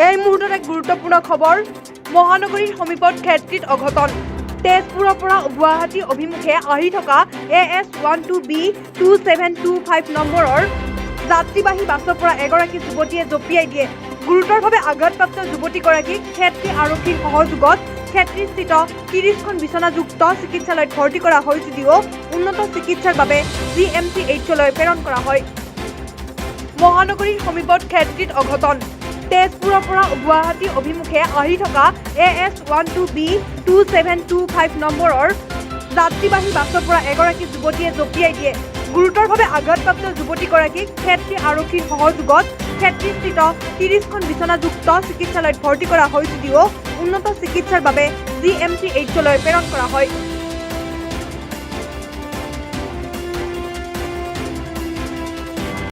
এই মুহূৰ্তত এক গুৰুত্বপূৰ্ণ খবৰ। মহানগৰীৰ সমীপত ক্ষেত্ৰীত অঘটন। তেজপুৰৰ পৰা গুৱাহাটী অভিমুখে আহি থকা AS 12 B 2725 নম্বৰৰ যাত্ৰীবাহী বাছৰ পৰা এগৰাকী যুৱতীয়ে জঁপিয়াই দিয়ে। গুৰুতৰভাৱে আঘাতপ্ৰাপ্ত যুৱতীগৰাকীক ক্ষেত্ৰী আৰক্ষীৰ সহযোগত ক্ষেত্ৰীস্থিত 30খন বিচনাযুক্ত চিকিৎসালয়ত ভৰ্তি কৰা হয় যদিও উন্নত চিকিৎসাৰ বাবে জিএমচি এইচলৈ প্ৰেৰণ কৰা হয়। মহানগৰীৰ সমীপত ক্ষেত্ৰীত অঘটন। তেজপুৰৰ পৰা গুৱাহাটী অভিমুখে আহি থকা AS 12 B 2725 নম্বৰৰ যাত্ৰীবাহী বাছৰ পৰা এগৰাকী যুৱতীয়ে জঁপিয়াই দিয়ে। গুৰুতৰভাৱে আঘাতপ্ৰাপ্ত যুৱতীগৰাকীক ক্ষেত্ৰী আৰক্ষীৰ সহযোগত ক্ষেত্ৰীস্থিত 30খন বিচনাযুক্ত চিকিৎসালয়ত ভৰ্তি কৰা হয় যদিও উন্নত চিকিৎসাৰ বাবে জিএমচি এইচলৈ প্ৰেৰণ কৰা হয়।